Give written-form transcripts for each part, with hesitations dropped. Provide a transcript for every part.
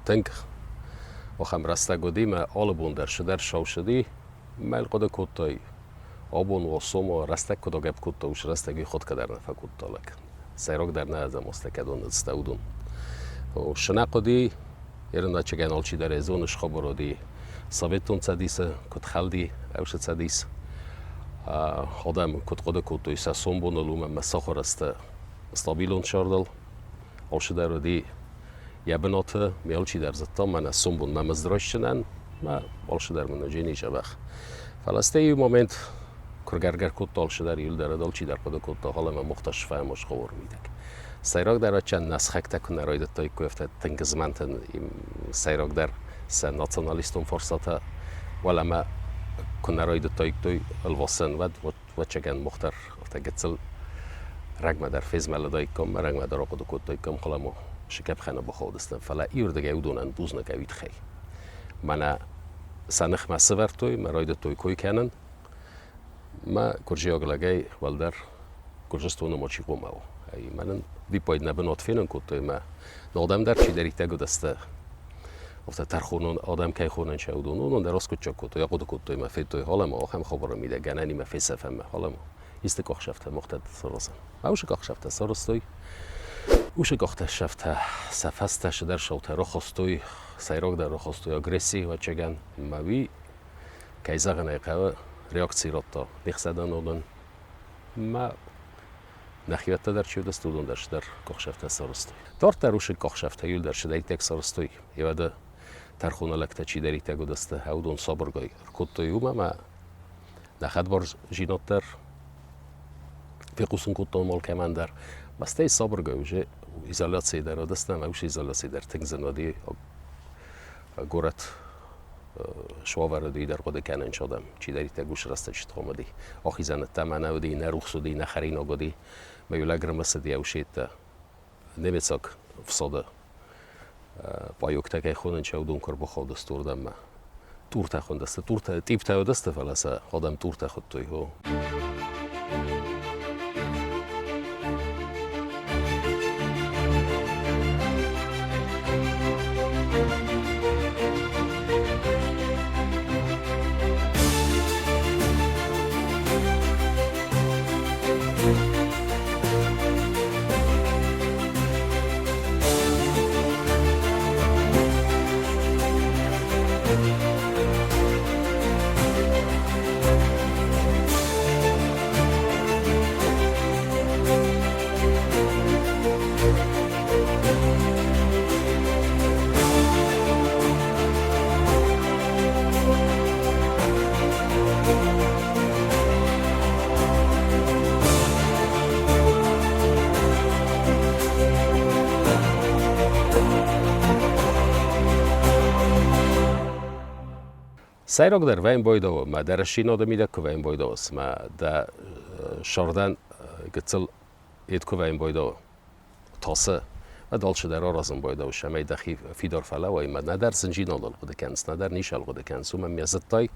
Тынг ахӕм рӕстӕг уыди, мӕ алы бон дӕр цыдӕр сау цыди. Мӕ хъуыды кодтай, абон уа, сом уа, рӕстӕг куыд агӕпп кодта, уыцы рӕстӕг уый ходгӕ дӕр нӕ фӕкодта лӕг. Сӕйрагдӕр нӕ ӕдзӕмостӕ кӕдон ныццӕ уыдон. Сынӕ хъуыди, ерыначӕгӕн алчидӕр ӕй зоны, схабар уыди Советон Цӕдисы куыд хӕлди ӕвсы Цӕдис. Адӕм куыд хъуыды кодтой сӕ сомбоныл, уымӕн ӕмӕ сахуыр сты стабилон цардыл. Алчидӕр уыди йӕ бынаты, ме алчидӕр зыдта, мӕнӕ сомбонмӕ мызд райсдзынӕн, мӕ алчидӕр мын уыди дзӕбӕх. Фӕлӕ стӕй иу момент куы ргӕр-гӕр кодта алчидӕр, иуылдӕр алчидӕр хъуыды кодта, халӕ мӕ мухта сфӕм схъӕуы мидӕг. Сӕйрагдӕр ачан нӕ сыхӕгтӕ куы нӕ райдыдтаиккой афтӕ тынг змӕнтын, сӕйрагдӕр сӕ националистон фарстатӕ уӕлӕмӕ куы нӕ райдыдтаиккой ӕлвасӕн, уӕд ӕвӕццӕгӕн мах дӕр афтӕ гыццыл рӕгмӕ дӕр фезмӕлыдаиккам, рӕгмӕ дӕр ахъуыды кодтаиккам, фӕлӕ ма сыкӕпхӕны бахаудыстӕм. Фӕлӕ иуырдыгӕй уыдонӕн бузныг ӕви тыххӕй. Мӕнӕ сӕ ныхмӕ сывӕрдтой, мӕ райдыдтой кой кӕнын. Мӕ гуырдзиаг лӕгӕй уӕлдӕр Гуырдзыстоны ма чи хъомау. Мӕнӕн виппайды нӕ бынат фенын кодтой мӕ адӕм дӕр чидӕриддӕр уыдысты. Афтӕ тӕрхонон адӕм кӕй хонын сӕ уыдон, уыдон дӕр аскъуыддзаг кодтой, ахъуыды кодтой мӕ федтой, халӕ ма ахӕм хабары мидӕг гӕнӕнимӕ фесӕфӕм мӕ халӕ ма исты къахсӕфтӕ махтӕ саразӕм. Мӕ уыцы къахсӕфтӕ сарӕзтой. Уыцы къахтӕ сӕ фӕстӕ цыдӕр саутӕ рахастой, сӕйрагдӕр рахастой агресси, ӕвӕццӕгӕн. Мӕ уый, кӕй зӕгъын ӕй хъӕуы, реакци радта не хсӕнадон Мӕ нӕхиуӕттӕ дӕр чи уыдысты, уыдон дӕр цыдӕр къухсӕфтӕ сарӕзтой. Дарддӕр уыцы къухсӕфтӕ иуылдӕр цыдӕриддӕр сарӕзтой. Уӕдӕ тӕрхоны лӕгтӕ чидӕриддӕр уыдысты, уыдон сабыргай ӕркодтой уымӕ ӕмӕ нӕ хӕдбардзинад дӕр фехъусын кодтам алкӕмӕн дӕр. Бӕстӕйы сабыргай уже изоляцийы дӕр уыдысты ӕмӕ уыцы изоляцийы дӕр тынг зын уыди горӕт суавӕр уыди дӕр хъуыды кӕнын адӕм. Чидӕриддӕр уыцы рӕстӕджы тыхом уыди. Ахизӕнӕттӕ мӕнӕ уыди, нӕ рухс уыди, нӕ хӕринаг уыди. Мӕ иу лӕг ӕрымысыди ӕусеттӕ немецаг ӕфсады паёктӕ кӕй хонынц, уыдон куы ӕрбахаудысты уырдӕммӕ. Тъуртӕ хуындысты, тъуртӕ, тъиптӕ уыдысты, фӕлӕ сӕ адӕм тъуртӕ хуыдтой. О. Сӕйрагдӕр вӕййын байдауы, мӕ дӕ рӕсинады мидӕг куы вӕййын байдауыс, мӕ дӕ сӕрдӕн гыццыл ед куы вӕййын байдауы, тасы, уӕд алчидӕр аразын байдауы, цӕмӕй дӕхи фидар фӕлӕууай, мӕ нӕдӕр зынджинадыл хъуыды кӕныс, нӕдӕр нисал хъуыды кӕныс, уымӕн ме зыдтай,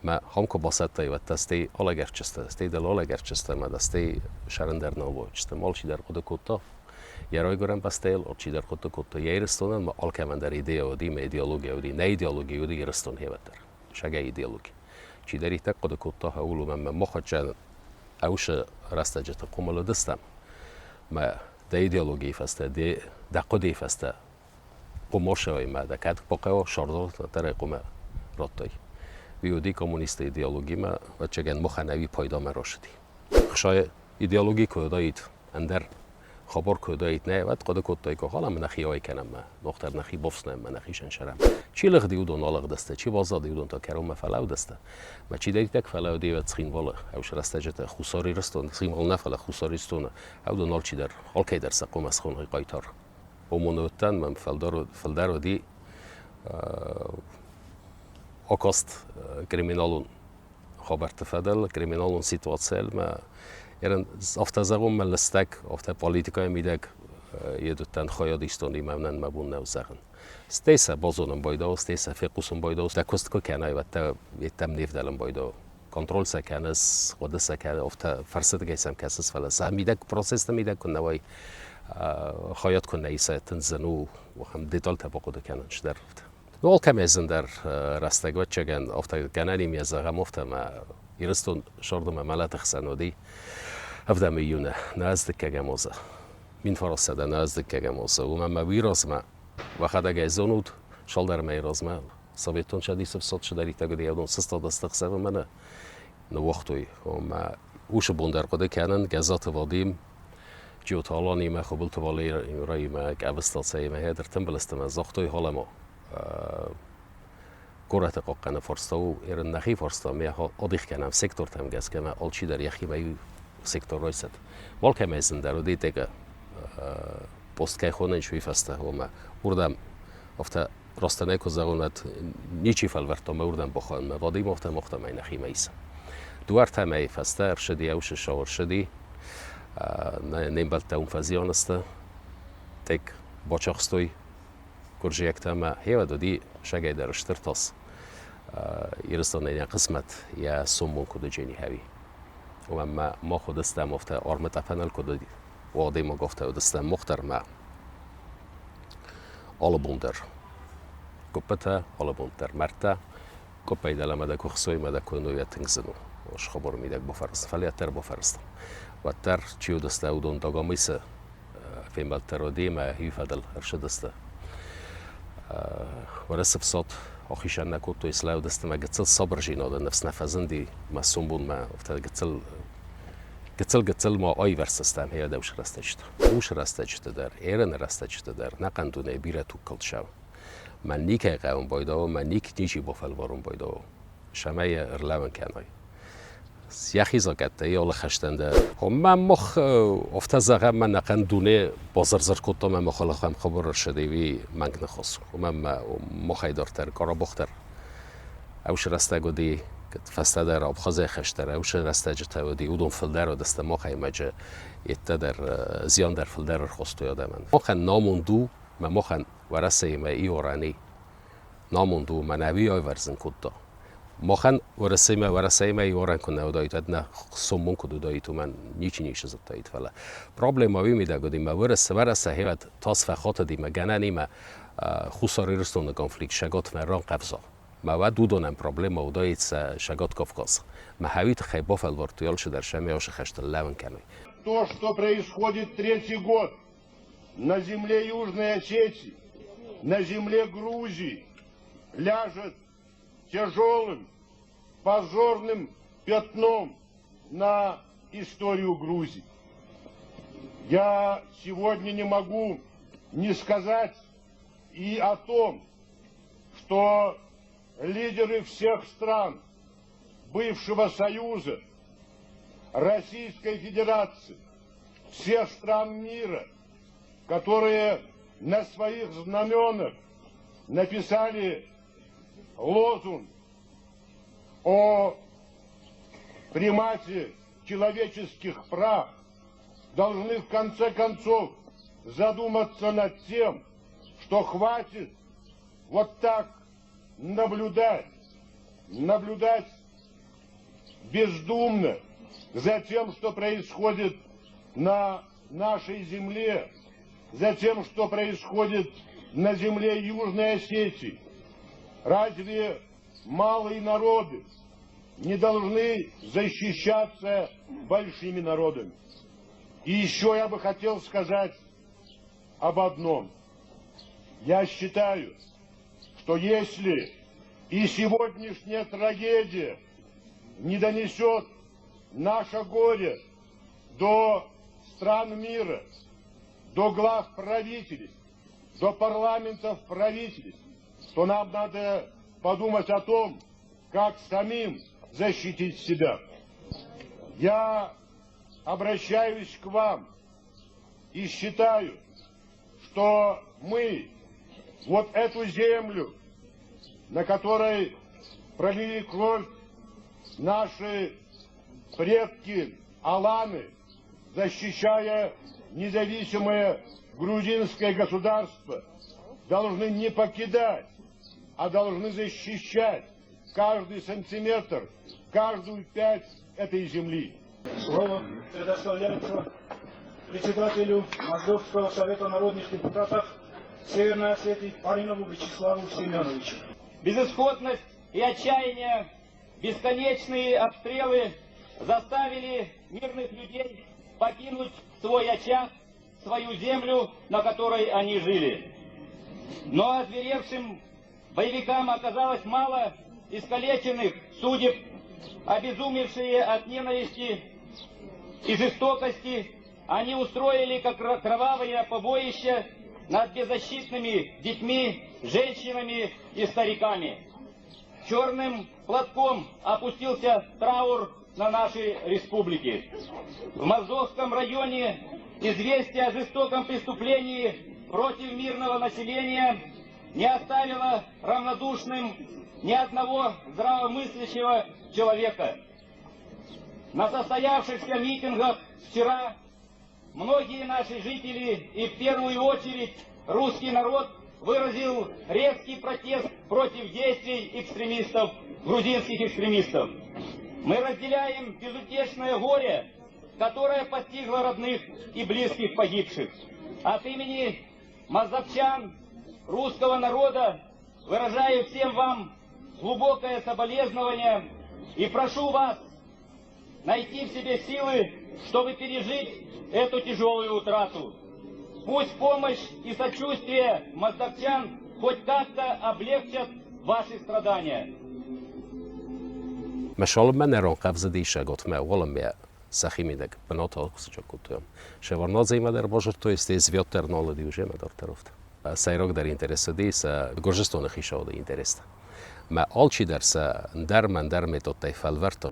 мӕ хам куы бацӕттӕй, уӕд та стӕй алӕгӕрдджыстӕ, стӕй дӕл алӕгӕрдджыстӕ, мӕ дӕ стӕй сӕрын дӕр нал уӕвджыстӕ. Алчидӕр хъуыды кодта йӕ райгуырӕн бӕстӕйыл, алчидӕр хъуыды кодта йӕ Ирыстонӕн, ма алкӕмӕн дӕр идея уыди, мӕ идеология уыди, нӕ идеологи уыди Ирыстон хевӕддӕр, сӕгӕй идеологи. Чидӕриддӕр хъуыды кодта, ууыл уымӕн мӕ махӕджджӕн ӕусы рӕстӕджыты хъомыл уыдыстӕм. Мӕ дӕ идеологийы фӕстӕ, дӕ хъуыдыйы фӕстӕ хъумосӕй мӕ дӕ кӕд бахъӕуа, сӕрдор дӕр ӕй хъумӕ радтай. Уый уыди коммунисты идеологимӕ, ӕвӕццӕгӕн, махӕн ӕви пайдамӕ рацыди. Хсайы идеологи куы уыдаид, ӕндӕр хабар куы уыдаид, нӕ, уӕд хъуыды кодтаиккой, халӕм нӕхи ай кӕнӕм, ногдӕр нӕхи бафснайӕм, нӕхи сӕнсӕрӕм. Чи лыгъди, уыдон алыгъдысты, чи баззади, уыдон та кӕронмӕ фӕлӕудысты. Мӕ чидӕриддӕр фӕлӕуди уӕд Цхинвалы, ӕвс рӕстӕджыты Хуссар Ирыстон, Цхинвал нӕ, фӕлӕ Хуссар Ирыстоны, уыдон алчидӕр, алкӕйдӕр сӕ хъуамӕ схоной хъайтар. Омоны уыдтӕн, мӕм фылдӕр уыди акаст криминалон хабӕртты фӕдыл, криминалон ситуацийыл мӕ ерын афтӕ зӕгъон, мӕ лыстӕг, афтӕ политикӕйы мидӕг едуттӕн хайад истон, мӕнӕн мӕ бон нӕу зӕгъын. Стӕй сӕ базонын байдау, стӕй сӕ фехъусын байдау, дӕ куыст куы кӕнай, уӕд дӕ йеддӕм не вдӕлын байдау. Контроль сӕ кӕныс, хъуыды сӕ кӕны, афтӕ фӕрсыдгӕй сӕм кӕсыс, фӕлӕ сӕ мидӕг процессты мидӕг куы нӕ уай, Хайад куы нӕ иса, тынг зын у ахӕм детальтӕ бахъуыды кӕнын чидӕр. Ну, алкӕмӕй зындӕр рӕстӕг, ӕвӕццӕгӕн, афтӕ гӕнӕн и, зӕгъӕм, афтӕ ӕмӕ Ирыстон сӕрдымӕ мӕлӕты хсӕн уыди ӕвдӕм июны нӕаздыккӕгӕм азы. 1900 нӕаздыккӕгӕм азы. Уымӕн ӕмӕ уый размӕ, уӕхӕдӕг ӕй зонут, цалдӕр мӕйы размӕ Советон Цӕдисы ӕфсад цыдӕриддӕр уыди, уыдон сыстадысты ӕхсӕвы мӕнӕ ныууагътой. Ӕмӕ уыцы бон дӕр хъуыды кӕнын, Гӕззаты Вадим, Джиоты Аланимӕ, Хуыбылты Валерӕимӕ, Къӕбысты Ацӕимӕ ӕдӕр тымбыл сты ӕмӕ загътой халӕма горӕты хъахъхъӕны фарста у, ерын нӕхи фарста, ме адих кӕнӕм сектортӕм гӕсгӕ ӕмӕ алчидӕр йӕхимӕ иу сектор райсӕд. Алкӕмӕй зындӕр уыди тегӕ пост кӕй хонынц, уый фӕстӕ, ома уырдӕм афтӕ растӕнӕй куы зӕгъон, уӕд ничи фӕлвӕрдта мӕ уырдӕм бахауынмӕ. Вадим афтӕ махтӕмӕй нӕхимӕ исы. Дыууӕ-ӕртӕ мӕйы фӕстӕ ӕрсыди ӕусы сау ӕрсыди, не мбӕлттӕ уым фӕзиан сты, тек бацахстой гуырдзиӕгтӕ ӕмӕ гъеуӕд уыди сагӕй дӕр стыр тас. Ирыстонӕн йӕ хъысмӕт, йӕ сомбон куыд уыджени хӕуи. Уымӕн ӕмӕ мах уыдыстӕм афтӕ армытъӕпӕныл куыд уыди, адӕймаг афтӕ уыдыстӕм мах дӕр ӕмӕ алы бон дӕр гуыппытӕ, алы бон дӕр мӕрдтӕ. Къуыппӕй дӕлӕмӕ дӕ куы хсой ӕмӕ дӕ куы уыной, тынг зын у. Схабары мидӕг бафӕрсын, фӕлӕ дӕр бафӕрстон. Уӕддӕр чи уыдысты, уыдон Дагомысы фембӕлдтӕ уыди ӕмӕ уый фӕдыл ӕрцыдысты. Уӕрӕсе фсад ахицӕн нӕ кодтой, слӕудысты ӕмӕ гыццыл сабырдзинады ныфс нӕ фӕзынди мӕ сомбонмӕ афтӕ гыццыл гыццыл-гыццыл ма аивӕрцыстӕм хӕдӕусы рӕстӕджыты. Уыцы рӕстӕджыты дӕр, Эрены рӕстӕджыты дӕр нӕхъӕн дунейы бирӕ тугкалд сау. Мӕн никӕй хъӕуын байдауы, мӕн ничи бафӕлварын байдауы, цӕмӕй йӕ ӕрлӕууын кӕной. Йӕхи закъӕттӕ, йӕ алы хӕстӕн дӕр. Мӕ мах афтӕ зӕгъӕм, мӕ нӕхъӕн дуне базыр-зыр кодта мӕ мах алыхӕм хабар ӕрцыди, уый мӕнг ныхас. Уымӕн мӕ махӕй дарддӕр Карабах дӕр Ӕвсы рӕстӕг уыди, фӕстӕдӕр Абхазӕй хӕстӕр ӕвсы рӕстӕджытӕ уыди, уыдон фылдӕр уыдысты махӕймаджы йедтӕ зиан дӕр фылдӕр ӕрхастой адӕмӕн. Махӕн намонд у, мӕ махӕн Уӕрӕсеимӕ иорӕни намонд у, мӕнӕ уый айвӕрзын кодта. Махӕн Уӕрӕсемӕ Уӕрӕсеимӕ иорӕн куы нӕ уыдаид, уӕд нӕ сомбон куыд уыдаид, уымӕн ничи ницы зыдтаид. Фӕлӕ проблемӕ уый мидӕг уыди, мӕ Уӕрӕсе Уӕрӕсе хевӕд тас фӕхатыди мӕ гӕнӕнимӕ Хуссар Ирыстоны конфликт сӕгатмӕ ранхъӕвза. Мӕ уӕд уыдонӕн проблемӕ уыдаид сӕ Сӕгат Кавказ. Мӕ хӕуи тыххӕй бафӕлвӕрдтой алчидӕр сӕм йӕ хӕстыл лӕууын кӕной. То, что происходит третий год на земле Южной Осетии, на земле Грузии, ляжет тяжелым, позорным пятном на историю Грузии. Я сегодня не могу не сказать и о том, что лидеры всех стран бывшего Союза, Российской Федерации, всех стран мира, которые на своих знаменах написали лозунг о примате человеческих прав, должны в конце концов задуматься над тем, что хватит вот так наблюдать, наблюдать бездумно за тем, что происходит на нашей земле, за тем, что происходит на земле Южной Осетии. Разве малые народы не должны защищаться большими народами? И еще я бы хотел сказать об одном. Я считаю, что если и сегодняшняя трагедия не донесет наше горе до стран мира, до глав правительств, до парламентов правительств, то нам надо подумать о том, как самим защитить себя. Я обращаюсь к вам и считаю, что мы вот эту землю, на которой пролили кровь наши предки аланы, защищая независимое грузинское государство, должны не покидать, а должны защищать каждый сантиметр, каждую пять этой земли. Слово предоставляется Председателю Моздокского совета народных депутатов Северной Осетии Паринову Вячеславу Семеновичу. Безысходность и отчаяние, бесконечные обстрелы заставили мирных людей покинуть свой очаг, свою землю, на которой они жили. Но озверевшим боевикам оказалось мало искалеченных судеб, обезумевшие от ненависти и жестокости, они устроили как кровавое побоище над беззащитными детьми, женщинами и стариками. Черным платком опустился траур на нашей республике. В Мазовском районе известие о жестоком преступлении против мирного населения не оставило равнодушным ни одного здравомыслящего человека. На состоявшихся митингах вчера многие наши жители и в первую очередь русский народ выразил резкий протест против действий экстремистов, грузинских экстремистов. Мы разделяем безутешное горе, которое постигло родных и близких погибших. От имени мазовчан, русского народа выражаю всем вам глубокое соболезнование и прошу вас найти в себе силы, чтобы пережить эту тяжелую утрату. Пусть помощь и сочувствие моздокчан хоть как-то облегчат ваши страдания. Мӕ равзадисагот мӕ уоламме сӕхимидӕг бынат алкусачаккодтойам. Шеварднадзеимӕ дӕр базыдтой, стӕй Звиад дӕр нал уыди уже мӕ дарддӕр афтӕ. Сӕйрагдӕр интерес уыди сӕ Гуырдзыстоны хицауады интерестӕ. Мӕ алчидӕр сӕ ӕндӕр ӕмӕ ӕндӕр методтӕй фӕлвӕрдта.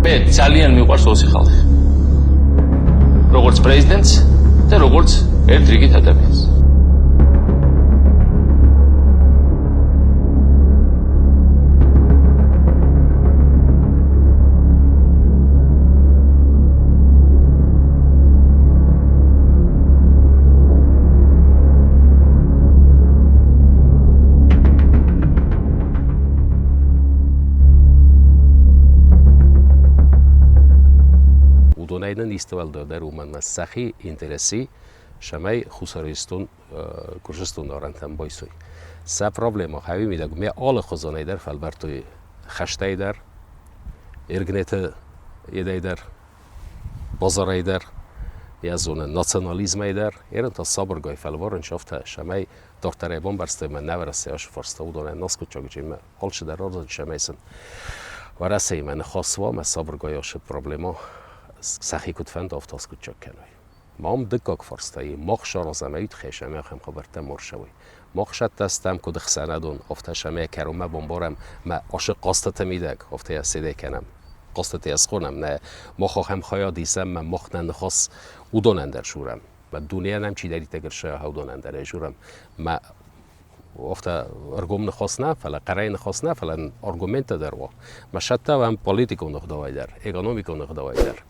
მე ძალიან მიყვარს ოსი ხალხი. როგორც პრეზიდენტს და როგორც ერთ რიგით ადამიანს. Уыдонӕй нын исты уӕлдайдӕр уымӕн ӕмӕ сӕхи интереси сӕмӕй Хуссар Ирыстон Гуырдзыстоны арӕнтӕм байсой. Сӕ проблемӕ хауи мидӕг ме алыхуызонӕй дӕр фӕлвӕрдтой хӕстӕй дӕр, Эргнеты едӕй дӕр, базарӕй дӕр, йӕ зоны национализмӕй дӕр. Ерын та сабыргай фӕлварын афтӕ, сӕмӕй дарддӕр бамбӕрстой мӕ нӕ Уӕрӕсейы ашы фарста уыдонӕн наскъуыддзагджимӕ алчидӕр ардзӕн, сӕмӕй сын Уӕрӕсеимӕ ныхас уа, мӕ сабыргай ашы проблема сӕхи куыд фӕнды, афтӕ аскъуыддзаг кӕной. Мам дыккаг фарстайы мах саразӕм ӕй ӕмӕ ахӕм хабӕрттӕ ма рцӕуой. Мах сӕттӕ стӕм куыд ӕхсӕнадон, афтӕ сӕмӕ кӕронмӕ бамбарӕм мӕ ашы хъазтыты мидӕг, афтӕ йӕ седӕй кӕнӕм. Хъазтыты йӕ схонӕм, нӕ мах ахӕм хайад исӕм, мӕ мах нӕ ныхас уыдонӕн дӕр сурӕм. Мӕ дунейӕн ӕм чидӕриддӕр ӕрсӕ, уыдонӕн дӕр ӕй сурӕм. Мӕ афтӕ ӕргом ныхас нӕ, фӕлӕ хъӕрӕй ныхас нӕ, фӕлӕ аргументтӕ дӕр уа. Мӕ сӕттӕ уӕм политикон ӕгъдауӕй дӕр, экономикон ӕгъдауӕй дӕр.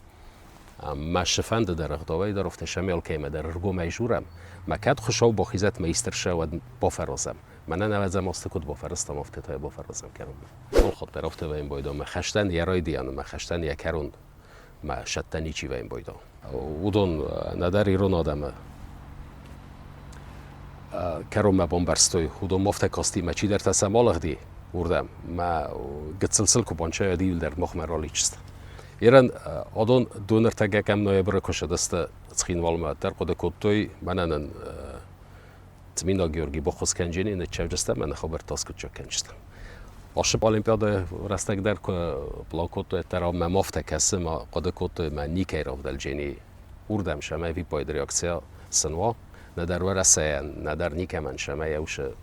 Мӕ цыфӕнды дӕр ӕгъдауӕй дӕр афтӕ сӕм алкӕимӕ дӕр ӕргомӕй дзурӕм. Мӕ кӕд Хуыцау бахизӕд мӕ исты уӕд бафӕразӕм. Мӕнӕн ӕвӕдзӕм азты куыд бафӕрӕзтам, афтӕ та йӕ бафӕразӕм кӕронмӕ. Алхатт дӕр афтӕ вӕййын байдӕм, мӕ хӕстӕн йӕ райдианы, мӕ хӕстӕн йӕ кӕрон, мӕ сӕттӕ ничи вӕййын байдӕм. Уыдон нӕдӕр ирон адӕмы кӕронмӕ бамбӕрстой, уыдон ма афтӕ касти, мӕ чидӕртӕ сӕм алыгъди уырдӕм, мӕ гыццыл сыл куы банчайӕд, иуылдӕр махмӕ ралидзысты. Ирӕн адон доныртӕггӕ кӕм ноябры куы ссыдысты Цхинвалмӕ, дӕр хъуыды кодтой, мӕнӕ нын Цминаг Георгий баххуыс кӕнджени ныццӕвджыстӕм ӕмӕ нӕ хабӕрттӕ аскъуыддзаг кӕнджыстӕм. Ашы Олимпиадӕйы рӕстӕг дӕр куы план кодтой, дӕр мӕм афтӕ кӕсы, мӕ хъуыды кодтой, мӕ никӕй равдӕлджени уырдӕм сӕмӕ ӕвиппайды реакцийӕ сын уа, нӕдӕр Уӕрӕсейӕн, нӕдӕр никӕмӕн сӕмӕ йӕ усы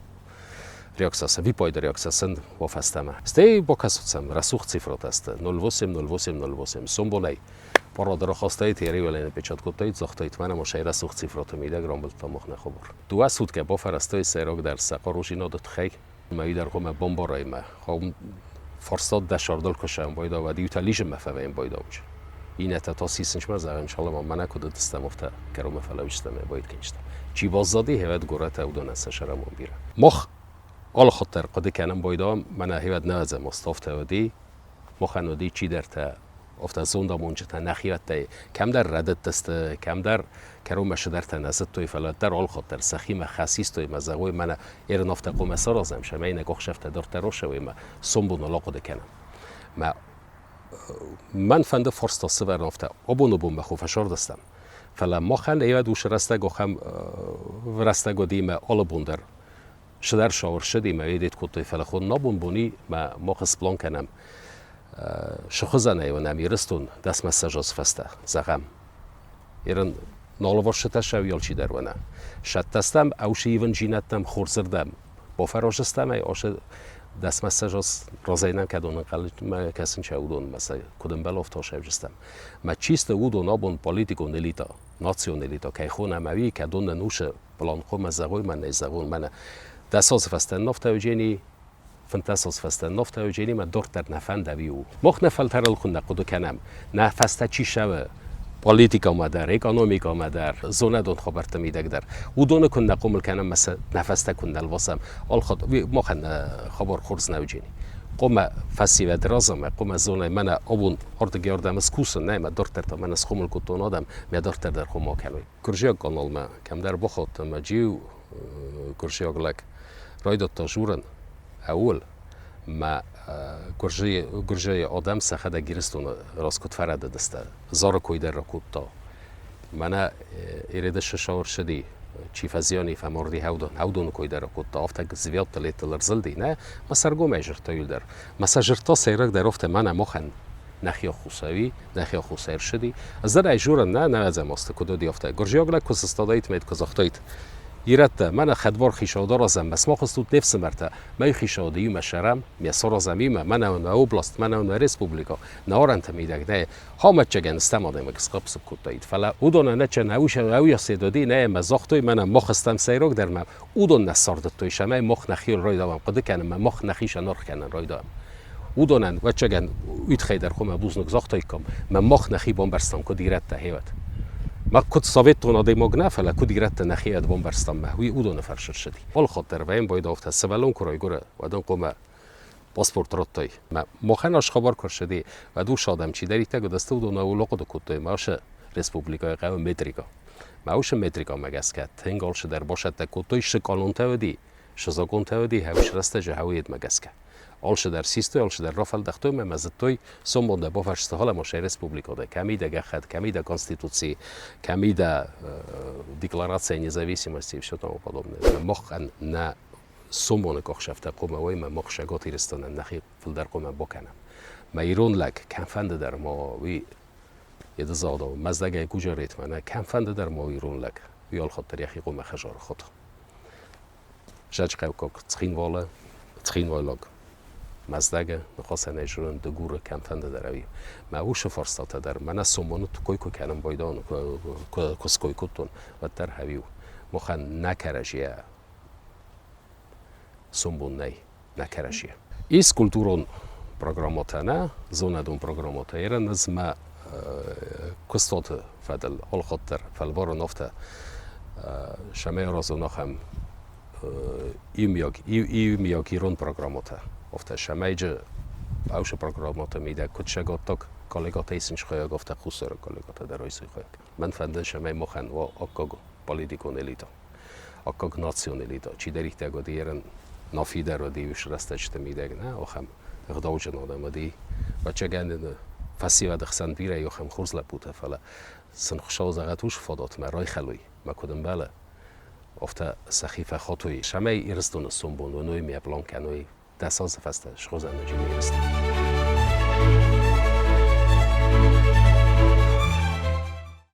Реакция випайды реакциясын вафастама. Стей бокасуцам рӕсугъд цифротӕ сты 08 08 08 сомбонӕй парадӕр хастаит еревелен печат кодтаит, загътаит, мӕнӕ ма сӕ рӕсугъд цифроты мидӕг рамбылдта мах нӕ хабар. Дыууӕ суткӕ бафӕрӕзтой сӕйрагдӕр сӕ хъаружинады тыххӕй. Мӕ дӕр хъуамӕ бамбарай мӕ фарстат дӕ сӕрдыл куы сӕмбайда, уӕд иутӕ лизынмӕ фӕвӕййын байдауджы. Иннӕтӕ та сисынчмӕ зӕгъын, салам, мӕнӕ куыд уыдыстӕм, афтӕ кӕронмӕ фӕлӕудзыстӕм ӕмӕ байткӕнджытӕ. Чи баззади, хевӕд горӕтӕ уыдонӕн сӕ сӕрӕмон бирӕ. Мах алы хатт дӕр хъуыды кӕнӕм байдауӕм, мӕнӕ хевӕд нӕ уадзӕм, афтӕ уыди, махӕн уыди чидӕртӕ, афтӕ зондамонджытӕ нӕхиуӕттӕй кӕмдӕр рӕдыдтысты, кӕмдӕр кӕронмӕ цыдӕртӕ нӕ зыдтой, фӕлӕ дӕр алыхатт дӕр сӕхимӕ хӕс истой мӕ зӕгъой, мӕнӕ ерын афтӕ хъуамӕ саразӕм, цӕмӕй нӕ къухсӕфтӕ дарддӕр рацӕуой ӕмӕ сомбоныл ахъуыды кӕнӕм. Мӕ мӕн фӕнды фарста сывӕрын афтӕ, абоны бон мӕ хо фӕсардыстӕм, фӕлӕ махӕн ӕвӕд уыцы рӕстӕг ахӕм рӕстӕг уыди ӕмӕ алы бон дӕр цыдӕр сауыр ссыди ӕмӕ едет кодтой, фӕлӕ хон абон бони мӕ мах сплан кӕнӕм, цы хуызӕнӕй уынӕм Ирыстон дӕсмӕссӕдз фӕстӕ, зӕгъӕм. Ирын налыварсытӕ сӕ алчидӕр уына. Сӕттӕстӕм ӕусы ивынджинӕдтӕм хорзырдӕм бафӕразыстӕм ӕй асы дӕсмӕссӕдз разӕй нӕм кӕдон ӕнхъӕлмӕ кӕсын ча уыдонмӕ сӕ куыд ӕмбӕлы, афтӕ сӕвджыстӕм. Мӕ чисто уыдон абон политикон элита, национ элита кӕй хонӕм ӕви кӕдон нын усы план хъуамӕ зӕгъой, мӕнӕ зӕгъон, мӕнӕ дӕсаз фӕстӕ нафтӕуджени 15 фӕстӕ нафтӕудженимӕ дарддӕр нӕ фӕнд ӕви у. Мах нӕ фӕлтӕрыл куы нӕ хъуыды кӕнӕм, нӕ фӕстӕ чи цӕуы, политикӕмӕ дӕр, экономикӕмӕ дӕр, зонадон хабӕртты мидӕг дӕр, уыдоны куы нӕ хъомыл кӕнӕм ӕмӕ сӕ нӕ фӕстӕ куы нӕ лвасӕм, алхатт махӕн хабар хорз нӕ уыджени. Хъуамӕ фӕсивӕд разамӕ, хъуамӕ зонай, мӕнӕ абон ардыгӕй ардӕм скусын, нӕ, мӕ дарддӕр та мӕнӕ схъомыл кодтон адӕм, мӕ дарддӕр дӕр хъуамӕ акӕной. Гуырдзиаг каналмӕ кӕмдӕр бахаудтӕн ӕмӕ джиу гуырдзиаг лӕг райдыдта дзурын ӕуыл, мӕ Гуырдзыйы адӕм сӕхӕдӕг Ирыстоны раз куыд фӕрӕдыдысты, Зары кой дӕр ракодта. Мӕнӕ Ереды сау ӕрцыди, чи фӕзиани, фӕмарди Хӕвдон, Хӕвдоны кой дӕр ракодта, афтӕ звӕдты леттыл ӕрзылди, нӕ, мӕ сӕргомӕй зырдта иу дӕр. Мӕ сӕ зырдта сӕйрагдӕр афтӕ, мӕнӕ махӕн нӕхи аххосӕй, нӕхи аххосӕй ӕрцыди. Ӕз дӕр ӕй зурын, нӕ, нӕ ӕдзӕм азты куыд уыди, афтӕ. Гуырдзиаг лӕг куы сыстадаид, мӕ куы загътаид, Ирӕттӕ, мӕнӕ хӕдбар хицауад аразӕм, мӕ сымах стут не фсымӕртӕ, мӕ хицауады иумӕ сӕрӕм, ме саразӕм иумӕ, мӕнӕ уын мӕ област, мӕнӕ уын мӕ республикӕ, нӕ арӕнты мидӕг нӕ хамӕтчагӕн стӕм адӕймаг схъӕпсып кодтаид. Фӕлӕ уыдонӕн нӕ чӕн ӕуйасед уыди, нӕ ӕмӕ загътой, мӕнӕ мах стӕм сӕйрагдӕр мӕ уыдон нӕ сардыдтой, цӕмӕй мах нӕхиуыл райдауӕм хъуыды кӕнын мӕ мах нӕхи сӕнаргъ кӕнын райдауӕм. Уыдонӕн, ӕвӕццӕгӕн, уый тыххӕй дӕр хъуамӕ бузныг загътаиккам, мӕ мах нӕхи бамбӕрстам, куыд ирӕттӕ хевӕд. Мах куыд советон адӕймаг нӕ, фӕлӕ куыд ирӕттӕ нӕхиӕд бамбӕрстам мӕ, уый уыдоны фарс ӕрцыди. Алыхатт дӕр вӕййӕм байдавта, сывӕллон куы райгуыры, уӕд ын хъуамӕ паспорт радтай. Мӕ махӕн Ашхабар куы ӕрцыди, уӕд уыцы адӕм чидӕриддӕр уыдысты, уыдон ӕуыл ахъуыды кодтой, мӕ уыцы республикӕйы хъӕуы метрикӕ. Мӕ уыцы метрикӕмӕ гӕсгӕ тынг алцыдӕр басӕттӕ кодтой, цы къанонтӕ уыди, цы законтӕ уыди, уыцы рӕстӕджы хӕуыедмӕ гӕсгӕ. Алцыдӕр систой, алцыдӕр рафӕлдӕхтой ӕмӕ мӕ зыдтой, сомбон дӕ бафарста халамосӕй республикӕ дӕ, кӕми дӕ гӕххӕтт, кӕми дӕ конституци, кӕми дӕ декларация независимости и все тому подобное. Мах нӕ сомбоны къохсӕфтӕ хъуамӕ уой ӕмӕ мах Цӕгат Ирыстонӕн нӕхи фылдӕр хъуамӕ бакӕнӕм. Мӕ ирон лӕг кӕмфӕнды дӕр ма уый едызагъдау Мӕздӕгӕй Гуджаретмӕ нӕ кӕмфӕнды дӕр ма уый ирон лӕг, уый алхатт дӕр йӕхи хъуамӕ хӕзары хата. Зӕджыхъӕуккаг Цхинвалы, цхинвайлаг Мӕздӕгы, ныхасӕнӕй зурын Дыгуры кӕмфӕнды дӕр ӕви. Мӕ усы фарстатӕ дӕр мӕнӕ сомоны кой куы кӕнын байдауын, куы ской кодтон, уӕддӕр хӕвиу. Махӕн нӕ кӕрӕзийӕ сомбон нӕй, нӕ кӕрӕзийӕ. Ис культурон программӕтӕ нӕ, зонадон программӕтӕ. Ерын ӕз мӕ куыстуаты фӕдыл алхатт дӕр фӕлварын афтӕ, цӕмӕй аразон ахӕм иумиаг ирон программӕтӕ. Афтӕ цӕмӕйджы аушы программӕты мидӕг куыд сӕгаттаг коллегатӕ исын схойаг, афтӕ хуссары коллегатӕ дӕр айсой хойаг. Мӕн фӕнды, цӕмӕй махӕн уа аккаг политикон элита, аккаг национ элита. Чидӕриддӕр уыди ерын Нафи дӕр уыди уыцы рӕстӕджыты мидӕг, нӕ, ахӕм ӕгъдауджын адӕм уыди. Ӕвӕццӕгӕн, фӕсивӕды хсӕн бирӕ ахӕм хорз лӕппутӕ, фӕлӕ сын Хуыцау зӕгъӕд уыцы фадатмӕ райхӕлой, мӕ куыд ӕмбӕлы, афтӕ сӕхи фӕхатой, цӕмӕй Ирыстоны сомбон уыной, мӕ план кӕной 10 азы фӕстӕ схуыдзӕн Ирыстон.